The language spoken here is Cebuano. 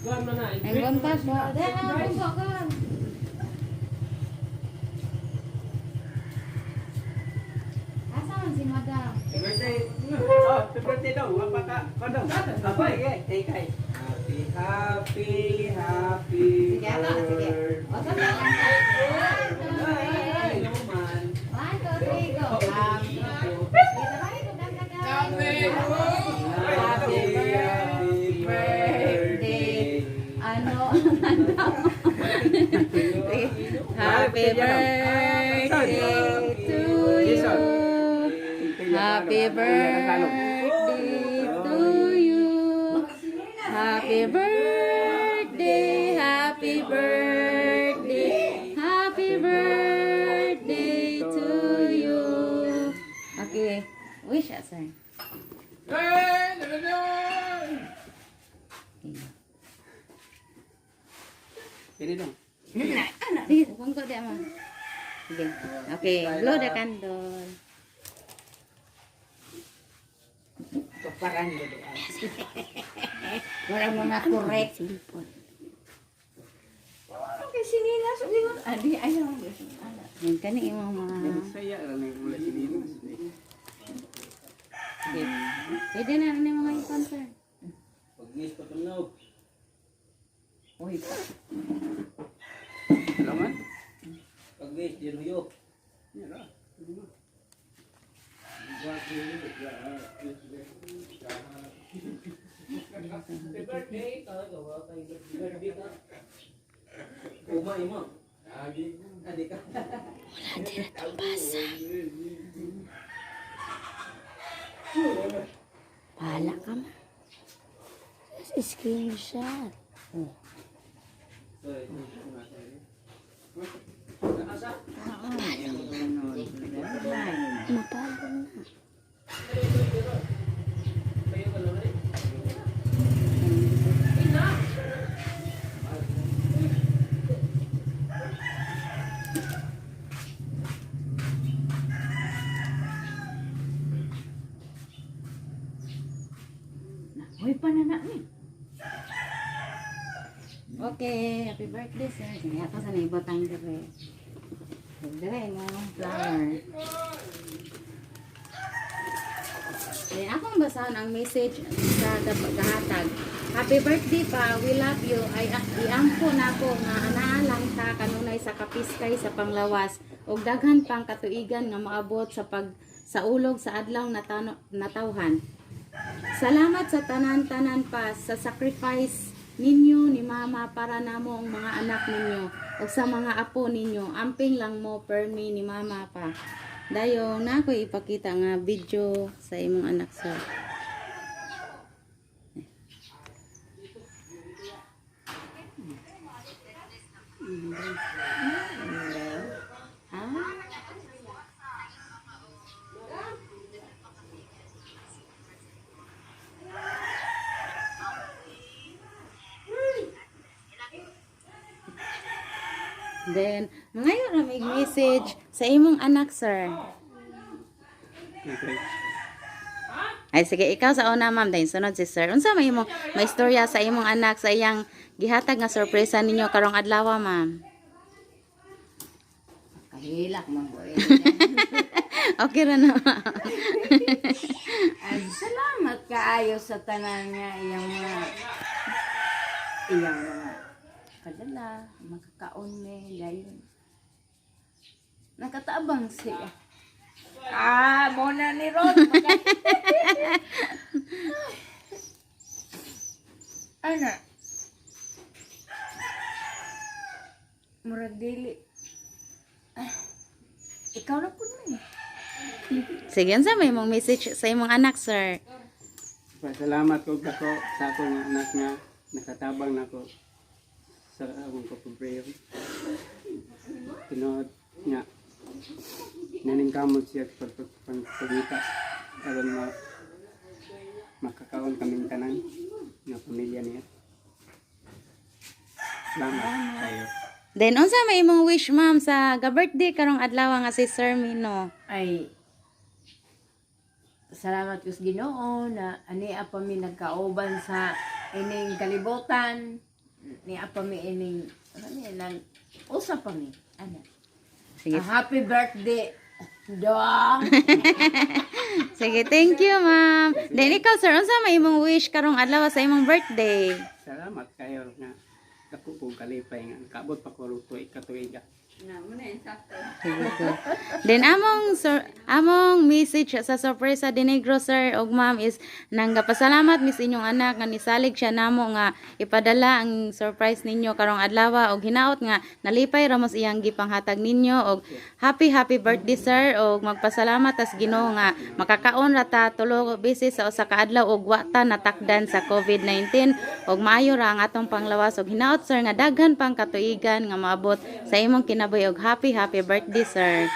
Ay, buntag ba? Dahil, buntag ka. Asa man si madam? Happy birthday. Oh, happy birthday daw. Apa ka? Kodong. Apa ye? Tay kay. Happy, happy, happy. Sige, ato, sige. O, saan na? Ay, no man. One, two, three, go. Happy. Happy, happy birthday. Ano ang handa mo? Sige. Happy birthday to you. Happy birthday to you. Happy birthday, happy birthday, happy birthday to you. Okay, wish us, sir. Pili dong. Sige, kung ko di ma. Sige. Okay, blow the candle. Kaparan do doon. Wala mga correct. Okay, sinina. So, adi, ayaw. Yan kani imong mga. Saya lang ni mula sinilas. Sige. Pwede na ni mga ipon, sir. Pag-miss pa tumnog. Uy, pa. Salamat. Pag-miss, din huyo. Uma imo. Adi ka. Bahala ka ma. Screenshot. Mapalo na. Uy, panana ni. Okay, happy birthday, sir. Sige, ako sa naibotang dire. Dire mo flower. Eh, akong basahon ang message sa gahatag. Happy birthday pa, we love you. Ay iampo nako nga anaa lang ta kanunay sa kapiskay sa panglawas ug daghan pang katuigan nga moabot sa pag sa ulog sa adlaw natawhan. Salamat sa tanan-tanan pa sa sacrifice ninyo ni mama para namo ang mga anak ninyo ug sa mga apo ninyo. Amping lang mo permi ni mama pa. Dayon na ako ipakita nga video sa imong anak, sir. Ah. Then, mga ra may message sa imong anak, sir. Okay. Ay sige, ikaw sa una, ma'am, dahil sunod si sir. Unsa may imong may istorya sa imong anak sa iyang gihatag nga sorpresa ninyo karong adlaw, ma'am? Kahilak man ko eh. Okay ra na, ma'am. Ay, salamat kaayo sa tanan nga iyang mga padala, makakaon me dayon. Nakataabang siya. Ah, mo na ni Ron. Ana. Murag dili. Ah, ikaw na po na eh. Sige, unsa may imong message sa imong anak, sir? Pasalamat ko dako sa akong anak nga nakatabang nako sa akong kapobreo. Tinuod nga naningkamot siya sa pagpagita aron ma makakaon kaming tanan nga pamilya niya. Salamat kayo. Then unsa may imong wish, ma'am, sa ga-birthday karong adlaw nga si Sir Mino? Ay, salamat ko sa Ginoo na ani pa mi nagkauban sa ining kalibutan. Niya pa mi ining ano ni nang usa pa mi. Ano? Sige. Ah, happy birthday, Dong. Sige, thank you, ma'am. Then ikaw, sir, unsa may imong wish karong adlaw sa imong birthday? Salamat kayo nga dako kong kalipay nga nakaabot pa ko og tuig katuiga. Sige, sir. Then among sir, among message sa Sorpresa Dinegro, sir og ma'am, is nanggapasalamat mis inyong anak nga nisalig siya namo nga ipadala ang surprise ninyo karong adlaw og hinaot nga nalipay ra mo sa iyang gipanghatag ninyo og happy happy birthday, sir, og magpasalamat tas Ginoo nga makakaon ra ta tulo beses sa usa ka adlaw og wa ta natakdan sa COVID-19 og maayo ra ang atong panglawas og hinaot, sir, nga daghan pang katuigan nga maabot sa imong kinabuhi og happy happy birthday, sir.